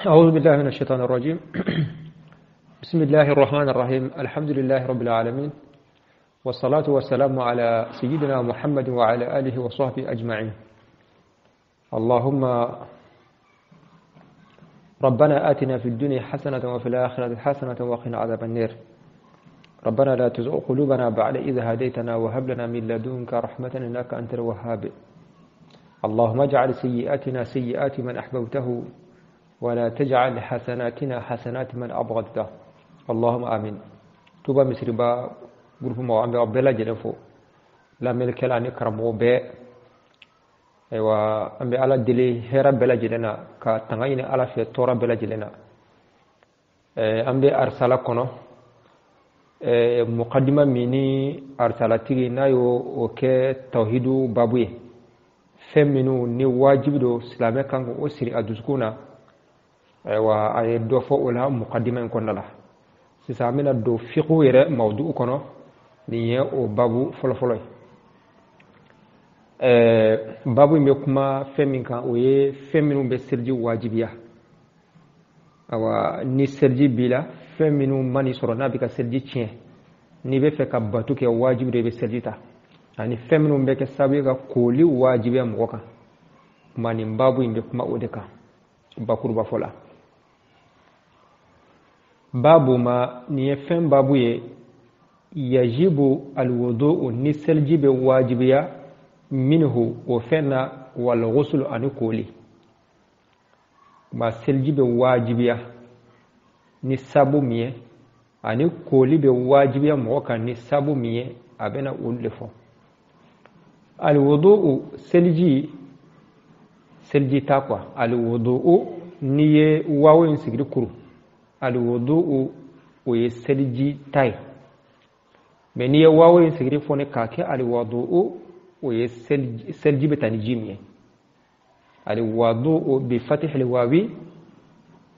أعوذ بالله من الشيطان الرجيم. بسم الله الرحمن الرحيم. الحمد لله رب العالمين، والصلاة والسلام على سيدنا محمد وعلى آله وصحبه أجمعين. اللهم ربنا آتنا في الدنيا حسنة وفي الآخرة حسنة وقنا عذاب النار. ربنا لا تزغ قلوبنا بعد إذ هديتنا وهب لنا من لدنك رحمة إنك أنت الوهاب. اللهم اجعل سيئاتنا سيئات من أحببته ولا تجعل حسناتنا حسنات من أبغضته. اللهم آمين. Touba Misiriba groupe mɔgɔ, an bɛ aw bɛɛ lajɛlen fo, lamɛnnikɛla ani karamɔgɔ bɛɛ. Ayiwa, an bɛ Ala deli hɛrɛ bɛɛ lajɛlen na, ka tanga ɲini Ala fɛ tɔɔrɔ bɛɛ lajɛlen na. An bɛ arisala kɔnɔ, mukadima min ni arisalatigi n'a y'o o kɛ tawhidu babu ye, fɛn minnu ni wajibi don silamɛ kan k'o siri a dusukun na. Ayiwa, a ye dɔ fɔ o la mukadima in kɔnɔna la. Sisan an bɛna don fiqhu yɛrɛ mawdu'u kɔnɔ. Nin ye o babu fɔlɔfɔlɔ ye. Babu in bɛ kuma fɛn min kan, o ye fɛn minnu bɛ seliji wajibiya. Awa, ni seliji b'i la, fɛn minnu man'i sɔrɔ n'a bɛ ka seliji tiɲɛ, n'i bɛ fɛ ka bato kɛ, wajibi de i bɛ seliji ta, ani fɛn minnu bɛ kɛ sababu ye ka koli wajibiya mɔgɔ kan. Kuma nin babu in bɛ kuma o de kan bakuruba fɔ la. Babu ma, nin ye fɛn babu ye, yajibu alwudu, ni seliji bɛ wajibiya, minhu, o fɛn na, wal ghusl, ani koli ma. Seliji bɛ wajibiya ni sabu min ye, ani koli bɛ wajibiya mɔgɔ kan ni sabu min ye, a bɛna olu de fɔ. Alwudu, seliji, seliji ta quoi. Alwudu, n'i ye wawo in sigiri kuru, alwudu, o ye seliji ta ye. Mais n'i ye wawo in sigiri fɔ ne k'a kɛ alwudu, o ye seliji bɛ ta ni ji min ye. Alwudu bi fatihil wawi,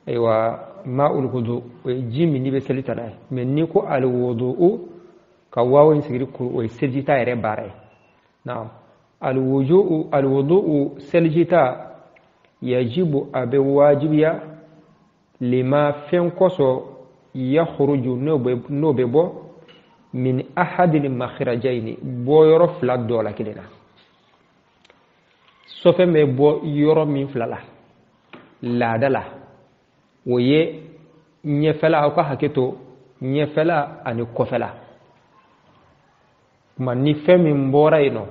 ayiwa, ma'ul wudu, o ye ji min n'i bɛ seli ta n'a ye. Mais n'i ko alwudu ka wawo in sigiri kuru, o ye seliji ta yɛrɛ baara ye. Naam, alwudu, alwudu, seliji ta, yajibu, a bɛ wajibiya, lima, fɛn kosɔn, yakhruju, n'o bɛ bɔ, min ahadil makhrajaini, bɔyɔrɔ fila dɔ la kelen na. Sɔfɛn bɛ bɔ yɔrɔ min fila la laada la, o ye ɲɛfɛla, aw ka hakɛ to, ɲɛfɛla ani kɔfɛla. Kuma ni fɛn min bɔra yen nɔ,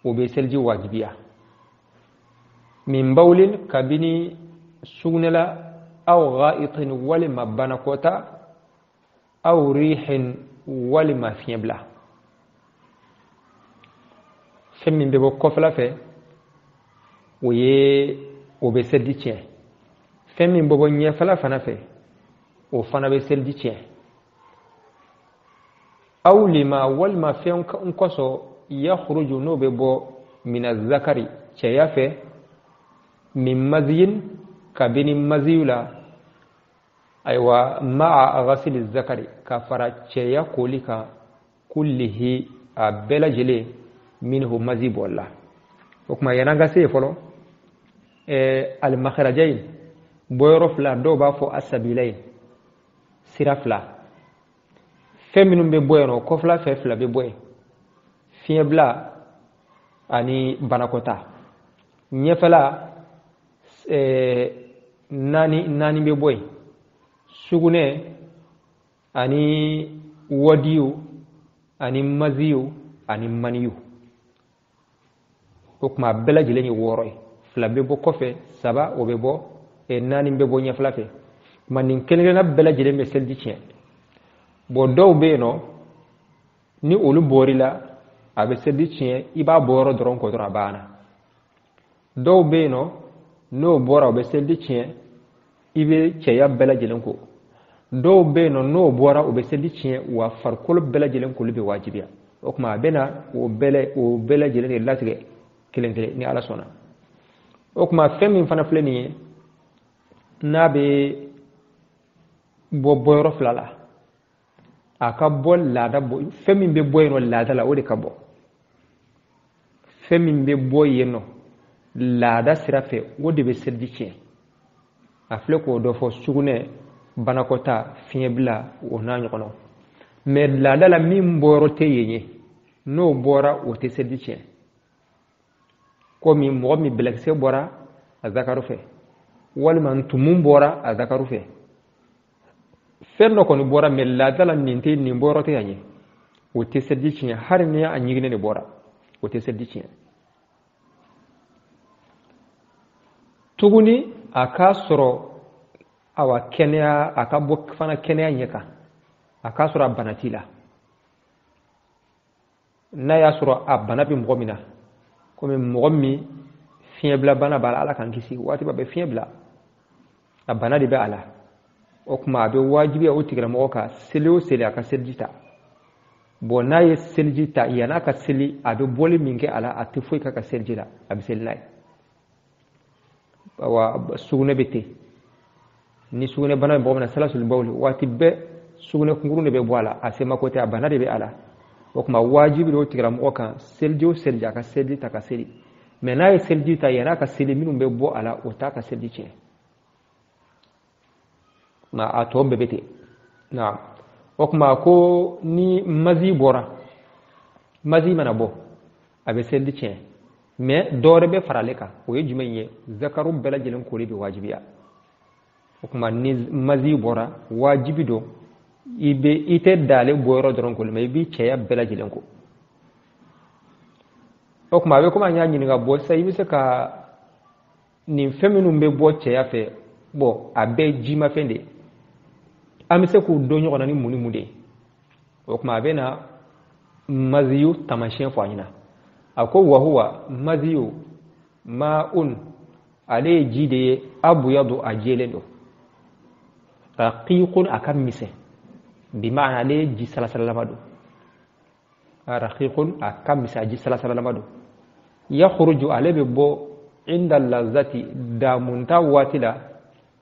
o bɛ seliji wajibiya. Min bawlin, kabini sugunɛla, aw gha'itin, walima banakɔta, aw rihin, walima fiɲɛ bila. Fɛn min bɛ bɔ kɔfɛla fɛ, o ye o bɛ seliji tiɲɛ. Fɛn min bɛ bɔ ɲɛfɛla fana fɛ, o fana bɛ seliji tiɲɛ. Aw lima, walima fɛn kosɔn, yakhruju, n'o bɛ bɔ, mina zakari, cɛya fɛ, min maziyin, kabini maziyu la. Ayiwa, ma'a ghasili zakari, ka fara cɛya koli kan, kullihi, a bɛɛ lajɛlen, minhu, mazi bɔli la. O tuma, yan'an ka se yen fɔlɔ, alimakharajain, bɔyɔrɔ fila, dɔw b'a fɔ asabilayin, sira fila. Fɛn minnu bɛ bɔ yen nɔ kɔfɛla fɛ, fila bɛ bɔ yen: fiɲɛbila ani banakɔta. Ɲɛfɛla, naani naani bɛ bɔ yen: sugunɛ ani wadiyu ani maziyu ani maniyu. O tuma, a bɛɛ lajɛlen ye wɔɔrɔ ye. Fila bɛ bɔ kɔfɛ, saba o bɛ bɔ, naani bɛ bɔ ɲɛfɛla fɛ. Tuma nin kelen kelenna bɛɛ lajɛlen bɛ seliji tiɲɛ. Bɔn, dɔw bɛ yen nɔ, ni olu bɔr'i la, a bɛ seliji tiɲɛ, i b'a bɔ yɔrɔ dɔrɔn kɔ dɔrɔn, a banna. Dɔw bɛ yen nɔ, n'o bɔra, o bɛ seliji tiɲɛ, i bɛ cɛya bɛɛ lajɛlen ko. Dɔw bɛ yen nɔ, n'o bɔra, o bɛ seliji tiɲɛ, wa farikolo bɛɛ lajɛlen koli bɛ wajibiya. O tuma, a bɛ na o bɛɛ lajɛlen de latigɛ kelen kelen ni Ala sɔnna. O tuma, fɛn min fana filɛ nin ye, n'a bɛ bɔ bɔyɔrɔ fila la, a ka bɔ laada bɔ, fɛn min bɛ bɔ yen nɔ laada la, o de ka bɔ. Fɛn min bɛ bɔ yen nɔ laada sira fɛ, o de bɛ seliji tiɲɛ. A filɛ k'o dɔ fɔ sugunɛ, banakɔta, fiɲɛbila, o n'a ɲɔgɔnnaw. Mais laada la min bɔyɔrɔ tɛ yen ye, n'o bɔra o tɛ seliji tiɲɛ. Komi mɔgɔ min bɛlɛkisɛ bɔra a zakaru fɛ, walima ntumu bɔra a zakaru fɛ, fɛn dɔ kɔni bɔra, mais laada la nin tɛ, nin bɔyɔrɔ tɛ yan ye, o tɛ seliji tiɲɛ. Hali ni a ɲiginnen de bɔra, o tɛ seliji tiɲɛ. Tuguni a k'a sɔrɔ awa kɛnɛya, a ka bɔ fana kɛnɛya ɲɛ kan, a k'a sɔrɔ a bana t'i la. N'a y'a sɔrɔ a bana bɛ mɔgɔ min na, komi mɔgɔ min fiɲɛbila bana b'a la, Ala k'an kisi, waati bɛɛ a bɛ fiɲɛ bila, a bana de bɛ a la, o tuma a bɛ wajibiya o tigilamɔgɔ ka seli o seli a ka seliji ta. Bon, n'a ye seliji ta, yann'a ka seli a bɛ bɔli min kɛ a la, a tɛ foyi k'a ka seliji la, a bɛ seli n'a ye. Awa sugunɛ bɛ ten, ni sugunɛ bana bɛ mɔgɔ min na, salasul bawli, waati bɛɛ sugunɛ kunkurun de bɛ bɔ a la, a semako tɛ, a bana de bɛ a la. O tuma wajibi don o tigilamɔgɔ kan seliji o seliji a ka seliji ta ka seli. Mais n'a ye seliji ta, yann'a ka seli minnu bɛ bɔ a la, o t'a ka seliji tiɲɛ. Nka a tɔ bɛɛ bɛ ten. Naam. O tuma ko ni mazi bɔra, mazi mana bɔ, a bɛ seliji tiɲɛ. Mais dɔ wɛrɛ bɛ fara ale kan, o ye jumɛn ye? Zakaru bɛɛ lajɛlen koli bɛ wajibiya. O tuma ni mazi bɔra, wajibi don i bɛ, i tɛ dan ale bɔyɔrɔ dɔrɔn koli ma, i b'i cɛya bɛɛ lajɛlen ko. O tuma a bɛ komi an y'a ɲininka, bɔ sisan i bɛ se ka nin fɛn minnu bɛ bɔ cɛya fɛ, bɔn a bɛɛ ye jimafɛn de ye, an bɛ se k'u dɔn ɲɔgɔn na ni mun ni mun de ye? O tuma a bɛ na maziyu taamasiyɛn fɔ a ɲɛna. A ko wahuwa maziyu ma'un, ale ye ji de ye, abuyadu, a jɛlen don, raqiqun, a ka misɛn, bi maana ale ye ji salasalalama don, raqiqun, a ka misɛn, a ji salasalalama don. Yakhruju, ale bɛ bɔ inda lazati, damunta waati la,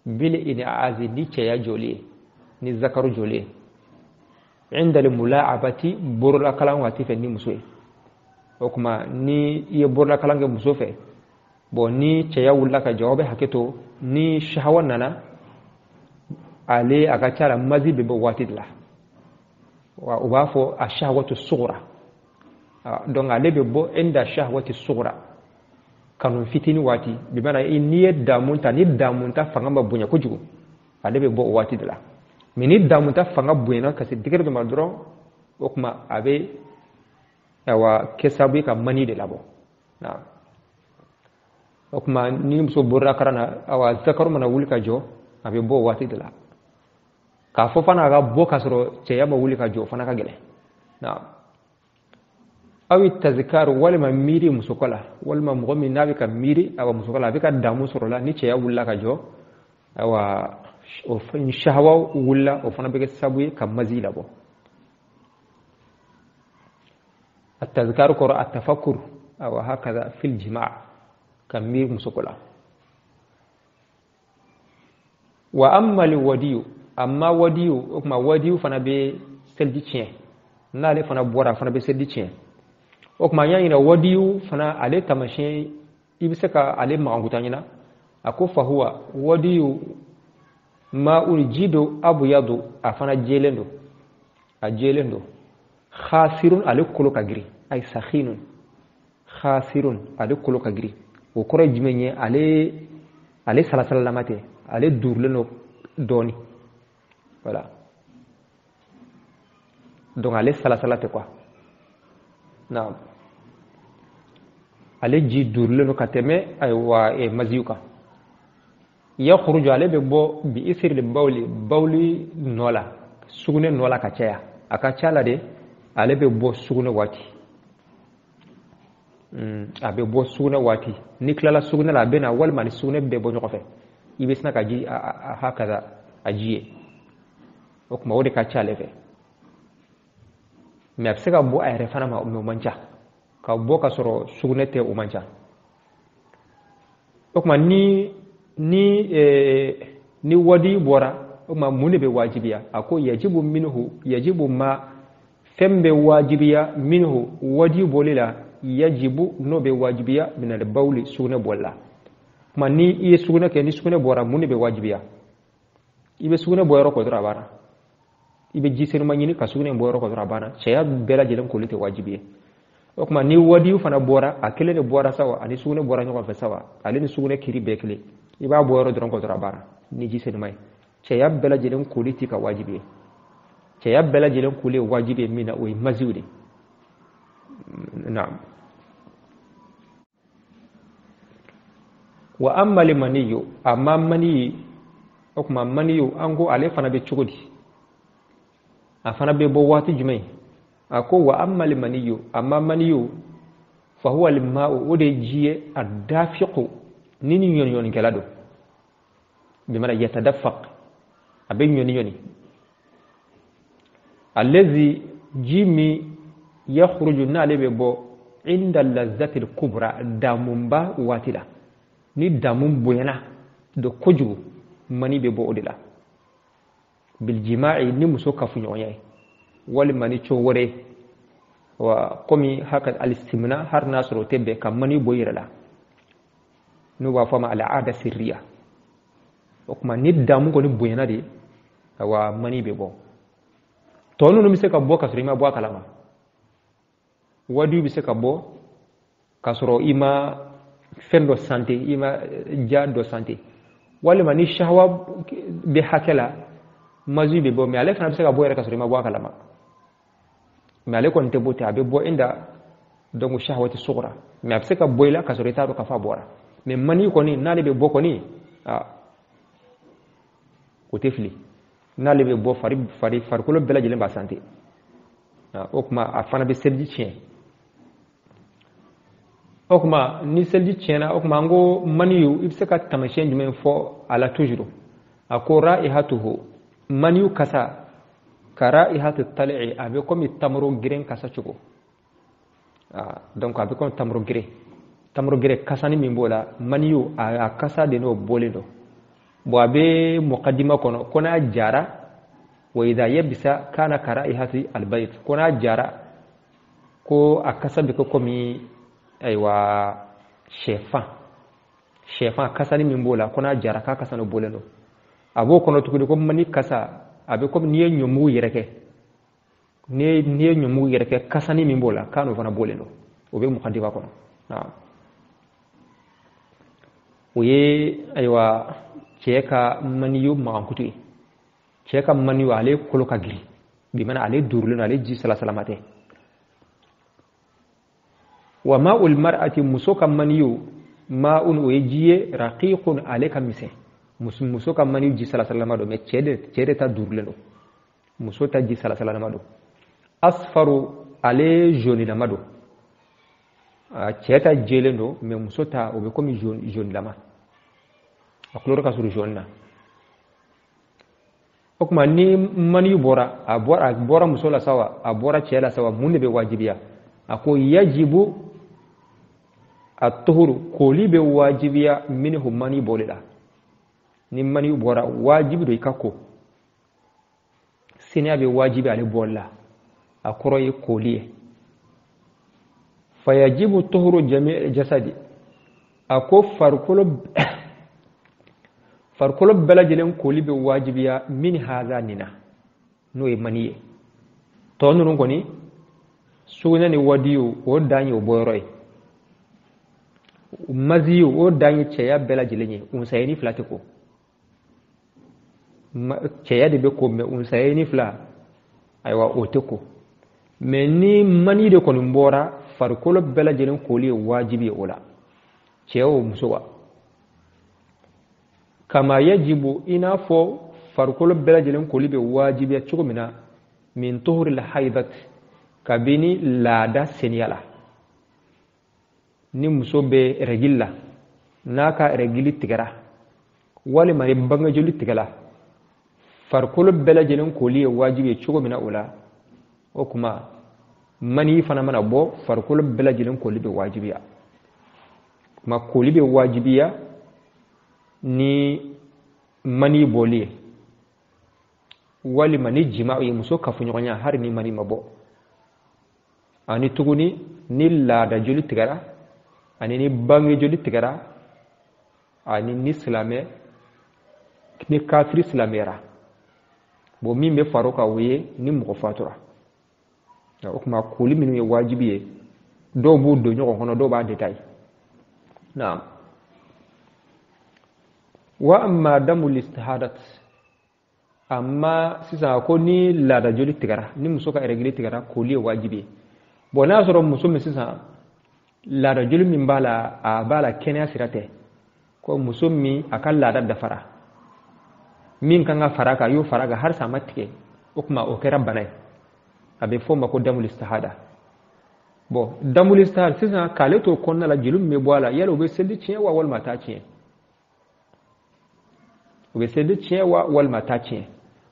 bil in'azi, ni cɛya joli ye, ni zakaru joli ye, inda mula'abati, borolakalan waati fɛ ni muso ye. O tuma ni i ye borolakalan kɛ muso fɛ, bon ni cɛya wulila ka jɔ, aw bɛ hakɛ to, ni shahawa nana, ale a ka ca la mazi bɛ bɔ waati de la, wa u b'a fɔ a shahawatu sughra. Donc ale bɛ bɔ inda shahawati sughra, kanu fitini waati, bi maana n'i ye damu ta, ni damu ta fanga ma bonya kojugu, ale bɛ bɔ o waati de la. Mais ni damu ta fanga bonyana ka se degré dɔ ma dɔrɔn, o tuma a bɛ awa kɛ sababu ye ka mani de labɔ. Naam. O tuma ni muso borila karan na, awa zakaru mana wuli ka jɔ, a bɛ bɔ o waati de la. K'a fɔ fana a ka bɔ k'a sɔrɔ cɛya ma wuli ka jɔ, o fana ka gɛlɛn. Naam. Aw tazikaru, walima miiri musoko la, walima mɔgɔ min n'a bɛ ka miiri awa musoko la, a bɛ ka damu sɔrɔ la, ni cɛya wulila ka jɔ, awa o shahawa wulila, o fana bɛ kɛ sababu ye ka mazi labɔ. Atazikaru kɔrɔ atafakur, awa hakaza fil jima', ka miiri musoko la. Wa amma alwadiyu, amma wadiyu, o tuma wadiyu fana bɛ seliji tiɲɛ, n'ale fana bɔra, a fana bɛ seliji tiɲɛ. O tuma an y'a yira wadiyu fana ale taamasiyɛn, i bɛ se ka ale magankuta ɲɛna. A ko fahuwa wadiyu ma'un, ji don, abuyadu, a fana jɛlen don, a jɛlen don, khasirun, ale kolo ka girin, ay sakhinun, khasirun, ale kolo ka girin. O kɔrɔ ye jumɛn ye? Ale salasalalama tɛ, ale durulen don dɔɔni, voilà. Donc ale salasala tɛ quoi. Naam. Ale ji durulen don ka tɛmɛ ayiwa maziyu kan. Yakhruju, ale bɛ bɔ bi isri bawli, bawli nɔ la, sugunɛ nɔ la ka caya. A ka ca la de, ale bɛ bɔ sugunɛ waati. A bɛ bɔ sugunɛ waati. Ni tilala sugunɛ la, a bɛ na, walima ni sugunɛ bɛɛ bɔ ɲɔgɔn fɛ, i bɛ sina ka ji a hakaza a ji ye. O tuma o de ka ca ale fɛ. Mais a bɛ se ka bɔ a yɛrɛ fana ma, mais o man ca. Ka bɔ ka sɔrɔ sugunɛ tɛ, o man ca. O tuma ni ni wadi bɔra, o tuma mun de bɛ wajibiya? A ko yajibu minhu, yajibu ma, fɛn bɛ wajibiya minhu, wadi bɔli la, yajibu, n'o bɛ wajibiya minal bawli, sugunɛ bɔli la. Kuma ni i ye sugunɛ kɛ, ni sugunɛ bɔra, mun de bɛ wajibiya? I bɛ sugunɛ bɔ yɔrɔ ko dɔrɔn, a banna. I bɛ ji senuma ɲini ka sugunɛ bɔ yɔrɔ ko dɔrɔn, a banna. Cɛya bɛɛ lajɛlen koli tɛ wajibi ye. O tuma ni wadiyu fana bɔra, a kelen de bɔra sa wa, ani sugunɛ bɔra ɲɔgɔn fɛ sa wa, ale ni sugunɛ kiri bɛɛ kelen, i b'a bɔ yɔrɔ dɔrɔn ko dɔrɔn, a banna, ni ji senuma ye. Cɛya bɛɛ lajɛlen koli t'i ka wajibi ye. Cɛya bɛɛ lajɛlen koli ye wajibi ye min na, o ye maziw de. Naam. Wa amma limaniyu, amma maniyi. O tuma maniyu, an ko ale fana bɛ cogo di? A fana bɛ bɔ waati jumɛn? A ko wa amma limaniyu, amma maniyu, fa huwa alma'u, o de ye ji ye, addafiqu, ni ni ɲɔni-ɲɔnikɛla don, bimana yatadaffaq, a bɛ ɲɔni-ɲɔni, allazi, ji min, yakhruju, n'ale bɛ bɔ, inda lazzatil kubra, damunba waati la. Ni damu bonyana do kojugu, mani bɛ bɔ o de la. Biljima'i, ni muso kafoɲɔgɔnya ye walima ni cogo wɛrɛ ye wa, komi haka alistimna, har n'a sɔrɔ o tɛ bɛn ka mani bɔ i yɛrɛ la, n'u b'a fɔ a ma al'ada sirriya. O tuma ni damu kɔni bonyana de, awa, mani bɛ bɔ. Tɔ ninnu bɛ se ka bɔ ka sɔrɔ i ma bɔ a kalama. Wadiyu bɛ se ka bɔ ka sɔrɔ i ma fɛn dɔ sante, i ma ja dɔ sante, walima ni shahawa bɛ hakɛ la, mazi bɛ bɔ. Mais ale fana bɛ se ka bɔ yɛrɛ ka sɔrɔ i ma bɔ a kalama. Mais ale kɔni tɛ bɔ ten, a bɛ bɔ inda donc shahawati sughra, mais a bɛ se ka bɔ i la ka sɔrɔ i t'a dɔn k'a fɔ a bɔra. Mais mani kɔni, n'ale bɛ bɔ kɔni, a o tɛ fili. N'ale bɛ bɔ, fari fari farikolo bɛɛ lajɛlen b'a sante. O tuma a fana bɛ seliji tiɲɛ. O tuma ni seliji tiɲɛna, o tuma an ko maniyu, i bɛ se ka taamasiyɛn jumɛn fɔ a la toujours? A ko raihatuhu, maniyu kasa, ka raihatu tali'i, a bɛ komi tamaro geren kasa cogo. Donc a bɛ komi tamaro geren, tamaro geren kasani min b'o la, maniyu a kasa de n'o bɔlen don. Bon, a bɛ muqaddima kɔnɔ ko n'a jara, wa idha yabisa kana ka raihati albayt, ko n'a jara, ko a kasa bɛ kɛ komi, ayiwa, sɛfan, sɛfan kasani min b'o la, ko n'a jara k'a kasa n'o bɔlen don. A b'o kɔnɔ tuguni ko mani kasa a bɛ komi n'i ye ɲɔmugu yɛrɛkɛ, n'i ye ɲɔmugu yɛrɛkɛ, kasani min b'o la, k'a n'o fana bɔlen don. O bɛ muqaddima kɔnɔ. O ye, ayiwa, cɛ ka maniyu magankutu ye. Cɛ ka maniyu, ale kolo ka girin, bimana ale duurulen don, ale ji salasalama tɛ. Wa ma'ul mar'ati, muso ka maniyu, ma'un, o ye ji ye, raqiqun, ale ka misɛn. Muso ka maniyu ji salasalama don, mais cɛ de ta duurulen don, muso ta ji salasalama don. Asfaru, ale jaunilama don. Cɛ ta jɛlen don, mais muso ta, o bɛ komi jaunilama, a couleur ka surun jaune na. O tuma ni mani bɔra, a bɔra muso la sawa, a bɔra cɛ la sawa, mun de bɛ wajibiya? A ko yajibu at-tuhuru, koli bɛ wajibiya, minhu, mani bɔli la. Ni mani bɔra, wajibi don i ka ko. Seniya bɛ wajibi ale bɔli la, a kɔrɔ ye koli ye. Fayajibu tuhuru jami jasadi, a ko farikolo bɛɛ lajɛlen koli bɛ wajibiya, min haza, nin na, n'o ye mani ye. Tɔ ninnu kɔni, sugunɛ ni wadiyu, o dan ye o bɔyɔrɔ ye. Maziyu, o dan ye cɛya bɛɛ lajɛlen ye. Unsayeni fila tɛ ko, cɛya de bɛ ko, mais unsayeni fila, ayiwa, o tɛ ko. Mais ni mani de kɔni bɔra, farikolo bɛɛ lajɛlen koli ye wajibi ye o la, cɛ o muso wa. Kama yajibu, i n'a fɔ farikolo bɛɛ lajɛlen koli bɛ wajibiya cogo min na, min tuhuri la haidat, kabini laada seniya la. Ni muso bɛ règle la, n'a ka règle tigɛra walima ni bangejoli tigɛla, farikolo bɛɛ lajɛlen koli ye wajibi ye cogo min na o la, o kuma mani fana mana bɔ, farikolo bɛɛ lajɛlen koli bɛ wajibiya. Kuma koli bɛ wajibiya ni mani bɔli ye walima ni jima ye, muso kafoɲɔgɔnya, hali ni mani ma bɔ. Ani tuguni ni laada joli tigɛra ani ni bange joli tigɛra. Ani ni silamɛ ni kafiri silamɛyara. Bon, min bɛ far'o kan, o ye ni mɔgɔ fatura. O tuma, koli minnu ye wajibi ye, dɔw b'u don ɲɔgɔn kɔnɔ, dɔw b'a détail. Naam. Wa amma damul istihadat. Amma sisan ko ni laada joli tigɛra, ni muso ka règle tigɛra, koli ye wajibi ye. Bon, n'a y'a sɔrɔ muso min sisan, laada joli min b'a la, a b'a la kɛnɛya sira tɛ, ko muso min a ka laada dafara, min kan ka fara kan, a y'o fara kan, halisa a ma tigɛ, o tuma o kɛra bana ye, a bɛ f'o ma ko damul istihada. Bon, damul istihada sisan, k'ale to kɔnɔna la, joli min bɛ bɔ a la, yala o bɛ seli tiɲɛ wa, walima a t'a tiɲɛ? O bɛ seli tiɲɛ wa, walima a t'a tiɲɛ?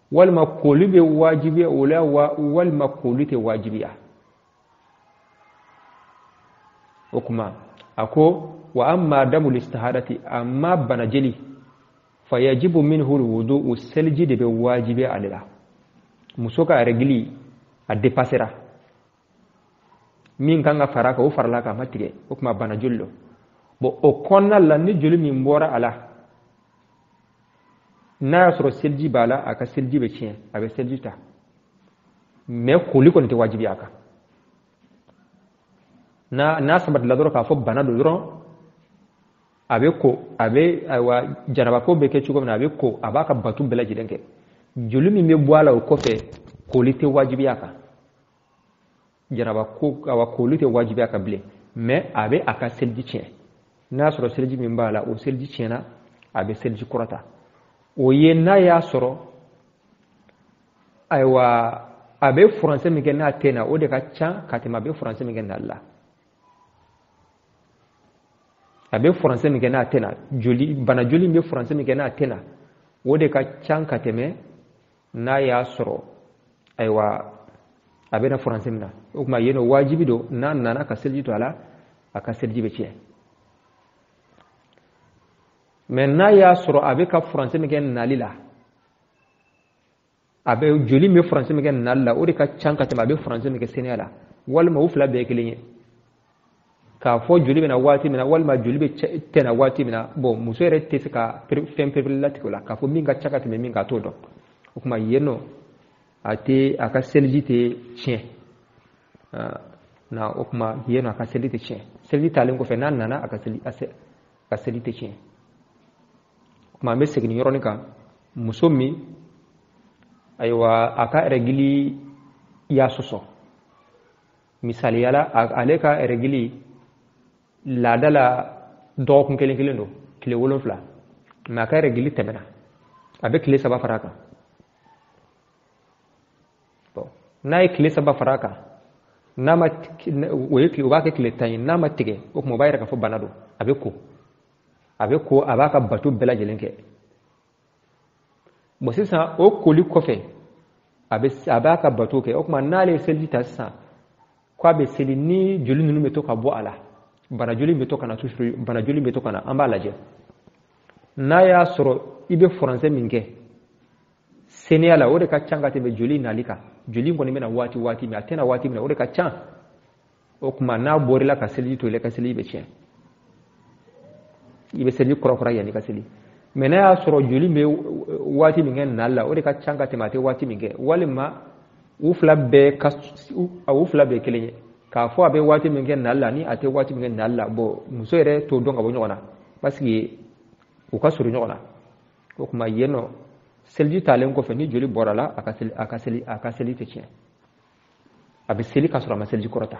Walima koli bɛ wajibiya o la wa, walima koli tɛ wajibiya? O kuma a ko: wa amma damul istihadati, amma bana jeli, fayajibu minhu alwudu'u, seliji de bɛ wajibiya ale la. Muso ka règle a dépassera, min kan ka fara kan, o farala kan, a ma tigɛ, o tuma bana joli don. Bon, o kɔnɔna la, ni joli min bɔra a la, n'a y'a sɔrɔ seliji b'a la, a ka seliji bɛ tiɲɛ, a bɛ seliji ta, mais koli kɔni tɛ wajibi a kan. N'a sabatila dɔrɔn k'a fɔ bana don dɔrɔn, a bɛ ko, a bɛ, ayiwa, janabako bɛ kɛ cogo min na, a bɛ ko, a b'a ka bato bɛɛ lajɛlen kɛ. Joli min bɛ bɔ a la o kɔfɛ, koli tɛ wajibi a kan. Janaba ko, awa, koli tɛ wajibi a kan bilen, mais a bɛ a ka seliji tiɲɛ. N'a y'a sɔrɔ seliji min b'a la, o seliji tiɲɛna, a bɛ seliji kura ta. O ye n'a y'a sɔrɔ, ayiwa, a bɛ furancɛ min kɛ n'a tɛ na, o de ka ca ka tɛmɛ a bɛ furancɛ min kɛ nali la. A bɛ furancɛ min kɛ n'a tɛ na, joli, bana joli bɛ furancɛ min kɛ n'a tɛ na, o de ka ca ka tɛmɛ n'a y'a sɔrɔ, ayiwa, a bɛna furancɛ min na. O tuma yen nɔ, wajibi don, n'a nana ka seliji to a la, a ka seliji bɛ tiɲɛ. Mais n'a y'a sɔrɔ a bɛ ka furancɛ min kɛ nali la, a bɛ joli min bɛ furancɛ min kɛ nali la, o de ka ca ka tɛmɛ a bɛ furancɛ min kɛ seniya la, walima u fila bɛɛ ye kelen ye, k'a fɔ joli bɛ na waati min na, walima joli bɛ tɛna waati min na. Bon, muso yɛrɛ tɛ se ka fɛn perepere latigɛ o la k'a fɔ min ka ca ka tɛmɛ min kan, a t'o dɔn. O tuma yen nɔ, a tɛ, a ka seliji tɛ tiɲɛ na. O tuma yen nɔ, a ka seli tɛ tiɲɛ. Seliji talen kɔfɛ, n'a nana, a ka seli tɛ tiɲɛ. O tuma an bɛ segin nin yɔrɔnin kan. Muso min, ayiwa, a ka règle y'a sɔsɔ, misaliyala ale ka règle laada la dɔgɔkun kelen kelen don, tile 7, mais a ka règle tɛmɛna, a bɛ tile 3 fara a kan. Bon, n'a ye tile 3 fara a kan, n'a ma, o ye, o b'a kɛ tile 10 ye. N'a ma tigɛ, o tuma o b'a yira k'a fɔ bana don. A bɛ ko, a bɛ ko, a b'a ka bato bɛɛ lajɛlen kɛ. Bon, sisan o koli kɔfɛ, a b'a ka bato kɛ. O tuma n'ale ye seliji ta sisan k'a bɛ seli, ni joli ninnu bɛ to ka bɔ a la, bana joli bɛ to ka na toujours, bana joli bɛ to ka na, an b'a lajɛ. N'a y'a sɔrɔ i bɛ furancɛ min kɛ seniya la, o de ka ca ka tɛmɛ joli nali kan, joli kɔni bɛna waati waati min, a tɛna waati min na, o de ka ca, o tuma n'a bɔr'i la ka seliji to i la, i ka seliji bɛ tiɲɛ, i bɛ seliji kɔrɔ kɔrɔ yanni i ka seli. Mais n'a y'a sɔrɔ joli bɛ waati min kɛ nali la, o de ka ca ka tɛmɛ a tɛ waati min kɛ, walima u fila bɛɛ kelen ye, k'a fɔ a bɛ waati min kɛ nali la ni a tɛ waati min kɛ nali la, bon, muso yɛrɛ t'o dɔn ka bɔ ɲɔgɔn na, parce que u ka surun ɲɔgɔn na. O tuma yen nɔ, seliji talen kɔfɛ, ni joli bɔra la, a ka seli tɛ tiɲɛ, a bɛ seli ka sɔrɔ a ma seliji kɔrɔ ta.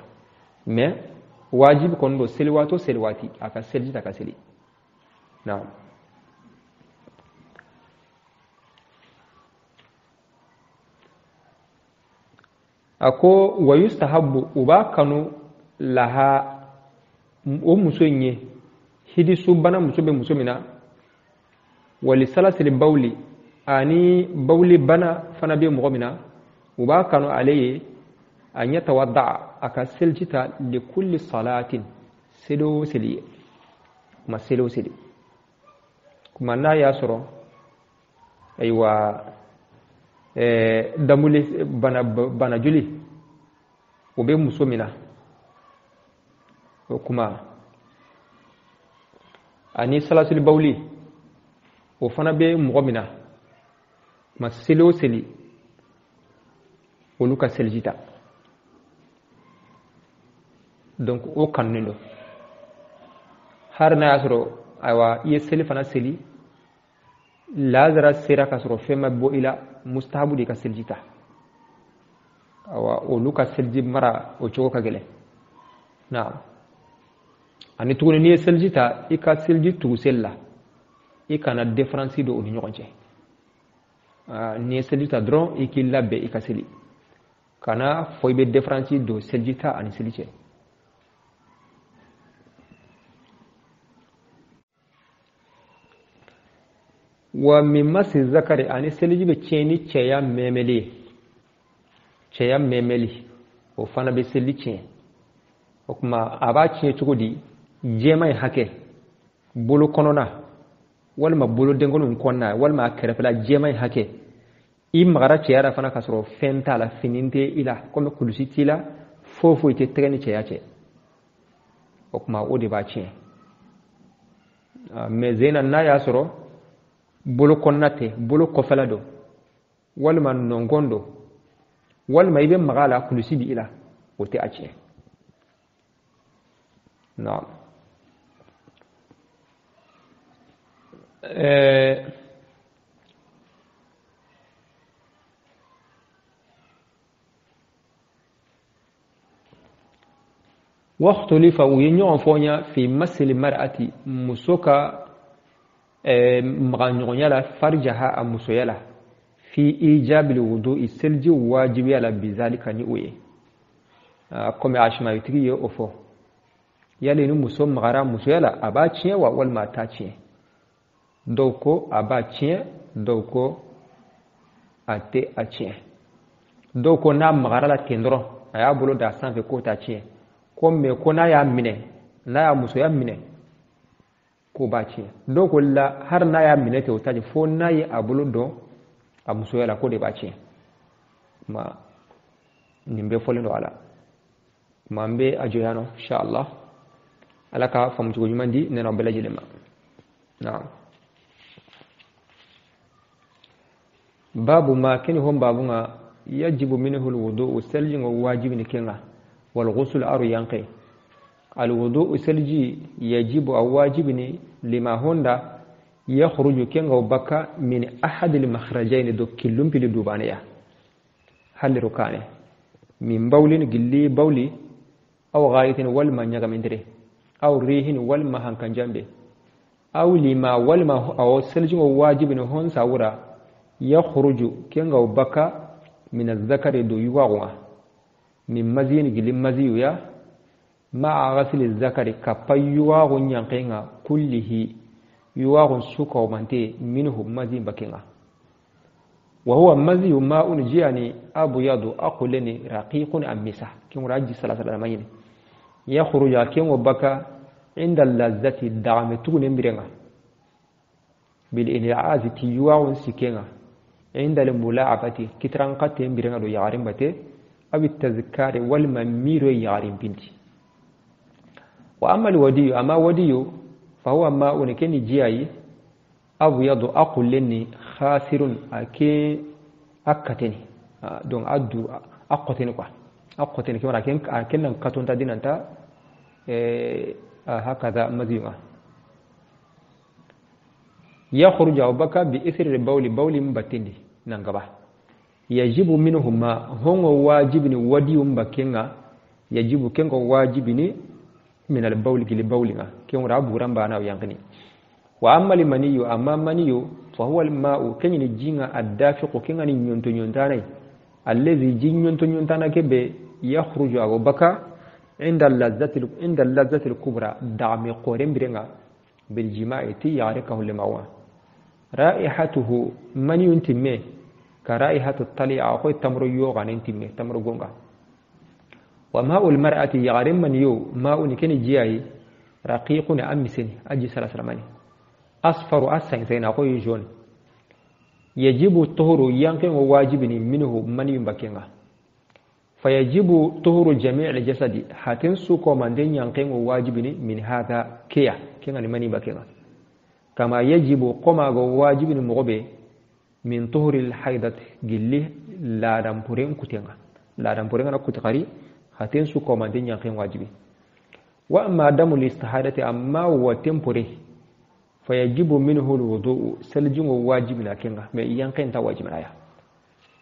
Mais wajibi kɔni don, seli waati o seli waati, a ka seliji ta ka seli. Naam. A ko: wa yustahabu, u b'a kanu, laha, o muso in ye, hidisu bana muso bɛ muso min na, wali salasili bawli, ani bawli bana fana bɛ mɔgɔ min na, u b'a kanu ale ye, an yatawadda, a ka seliji ta, likulli salatin, seli o seli ye, kuma seli o seli. Kuma n'a y'a sɔrɔ, ayiwa, damuli bana, bana joli o bɛ muso min na, o kuma ani salasili bawli. O fana bɛ mɔgɔ min na ma seli o seli olu ka seliji ta donc o kanunen don har n'a y'a sɔrɔ ayiwa i ye seli fana seli lazara sera ka sɔrɔ fɛn ma bɔ i la mustahabu de ka seliji ta awa olu ka seliji mara o cogo ka gɛlɛn naam ani tuguni n'i ye seliji ta i ka seliji tugu seli la i kana différence don u ni ɲɔgɔn cɛ n'i ye seliji ta dɔrɔn i k'i labɛn i ka seli kana fɔ i bɛ différence don seliji ta ani seli cɛ wa min masi zakari ani seliji bɛ tiɲɛ ni cɛya mɛmɛli ye cɛya mɛmɛli o fana bɛ seli tiɲɛ o tuma a b'a tiɲɛ cogo di jɛman in hakɛ bolo kɔnɔna walima bolo denkɔninw kɔnɔna walima a kɛrɛfɛla jɛman in hakɛ i magara cɛya la fana k'a sɔrɔ fɛn t'a la fini tɛ i la komi kulusi t'i la foyi foyi tɛ tɛgɛ ni cɛya cɛ o tuma o de b'a tiɲɛ mais zena n'a y'a sɔrɔ bolo kɔnɔna tɛ bolo kɔfɛla don walima nɔngɔn don walima i bɛ maga a la kulusi b'i la o tɛ a tiɲɛ naam waxtulifa u ye ɲɔgɔn fɔɲa fi masili mar'ati muso ka magaɲɔgɔnya la farijaha a musoya la fi ijabil wudu'i seliji wajibiya la bizalika ni o ye komi asimayitigi ye o fɔ yali ni muso magara musoya la a b'a tiɲɛ wa walima a t'a tiɲɛ dɔw ko a b'a tiɲɛ dɔw ko a tɛ a tiɲɛ dɔw ko n'a magara la ten dɔrɔn a y'a bolo da sanfɛ k'o t'a tiɲɛ ko mɛ ko n'a y'a minɛ n'a y'a musoya minɛ k'o b'a tiɲɛ dɔw ko la hali n'a y'a minɛ ten o t'a tiɲɛ fo n'a ye a bolo dɔn a musoya la k'o de b'a tiɲɛ ma nin bɛɛ fɔlen don a la ma an bɛ a jɔ yan nɔ inshallah ala ka faamucogo ɲuman di ne n'aw bɛɛ lajɛlen ma naam babu ma kini hon babu nga yajibu minhu alwudu selji ngo wajibi ni kenga wal ghusl aru yanke alwudu selji yajibu awajibi ni lima honda yakhruju kenga baka min ahad almakhrajain do killumpili dubaniya haliru kane min bawlin gilli bawli aw ghaitin wal ma nyagamindire aw rihin wal ma hankanjambe aw lima wal ma aw selji ngo wajibi ni hon sawura yakhruju kenga baka min azzakari do yuwawa min mazin gili maziyu ya ma'a ghasli zakari kappa yuwago nyankenga kullihi yuwago suka mante minhu mazin bakenga wa huwa maziyu ma'un jiyani abyadu aqulani raqiqun amisa kin raji sallallahu alaihi yakhruju kengo baka inda lazzati da'ame tugune mirenga bil in'azi ti yuwago sikenga عند الملاعبة كتران قتين برنا دو يعرم بته أو التذكار والممير يعرم بنتي وأما الودي أما ودي فهو ما أنكني جاي أبيض أقلني خاسر أكي أكتني دون أدو أقتني كوا أقتني كما أكن أكن كتون تدين أنت هكذا مزيما يخرج أبوك بإثر البول بول بتندي نانغبا يجب منهما هم واجب ودي بكينغا يجب كينغ واجبني من البول كل بولنا كينغ رابو رمبانا ويانغني وأما المني أما مني فهو الماء كين الجينا الدافق كين نيونتو نيونتاني الذي جين نيونتو نيونتانا كبه يخرج أبوك عند اللذة الكبرى دعم قورم برينغا بالجماع تي يعركه لمعوه رائحته من ينتمي كرائحة الطليعة أخوي تمر يوغا ننتمي تمر غونغا وماء المرأة يغرم من يو ماء نكني جياي رقيق أمسني أجي سلسلماني أصفر أسين زين أخوي جون يجب الطهر ينقن وواجبني منه من ينبكينا فيجب طهر جميع الجسد حتن سوكو من دين ينقن وواجبني من هذا كيا كينا من ينبكينا Kama yajibu koma go wajibi ni mogobe min tuhuri alhaidat gilli laadampuren kutenga laadampuren na kutikari haten su komante ñanken wajibi. Wa amma damu listihadati amma wa tempore fayajibu minhu alwudu saljingo wajibi na kenga me yanken ta wajibi na ya.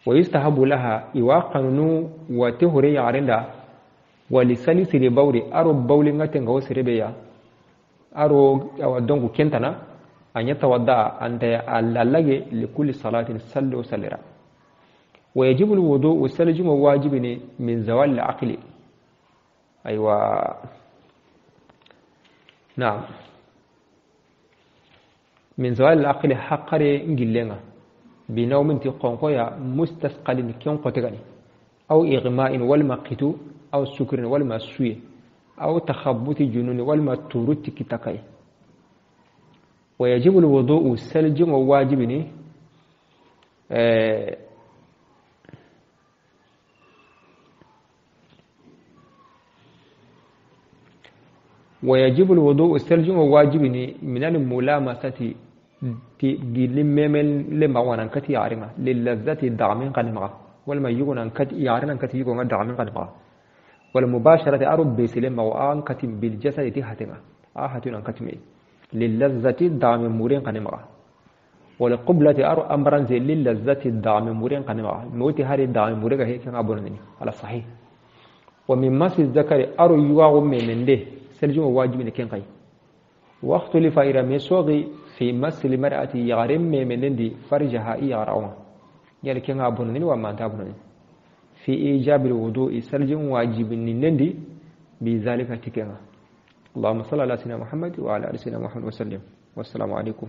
Wa yustahabu laha iwaqanu wa tuhuri yarenda wa lisalisi li bawri aro bawli ngatenga wo serebe ya aro awa dongu kentana an yatawadda anta alallage likulli salatin sallu sallira. Wa yajibu alwudu saljingo wajibi ne min zawal al-aqli. Aywa نعم من زوال العقل حقري ngillenga بنوم تقنقيا مستثقل كن قتغني أو إغماء والمقت أو سكر والمسوي أو تخبط جنون والمتورت كتكاي. ويجب الوضوء سلج وواجبني ويجب الوضوء سلج وواجبني من الملامسة لما كتي يعرما للذة دعمين قنمغا والما يغن كتي يعرنا كتي يغن دعمين قنمغا والمباشرة أرب بسلم وآن كتم بالجسد تهتنا آهتنا كتمي للذة دعم مورين قنمغا والقبلة أرو أمرا زي للذة دعم مورين قنمغا موتي هاري دعم مورين هيك أبونني على الصحيح. ومن مس الذكر أرو يواغ من ده سلجم واجب لكن قي. واختلف إلى مسوغي في مس المرأة يغرم من دي فرجها يغرعون يعني كان أبونني وما أنت أبونني في إيجاب الوضوء سلجم واجب نندي بذلك تكنا. اللهم صل على سيدنا محمد وعلى آل سيدنا محمد وسلم. والسلام عليكم.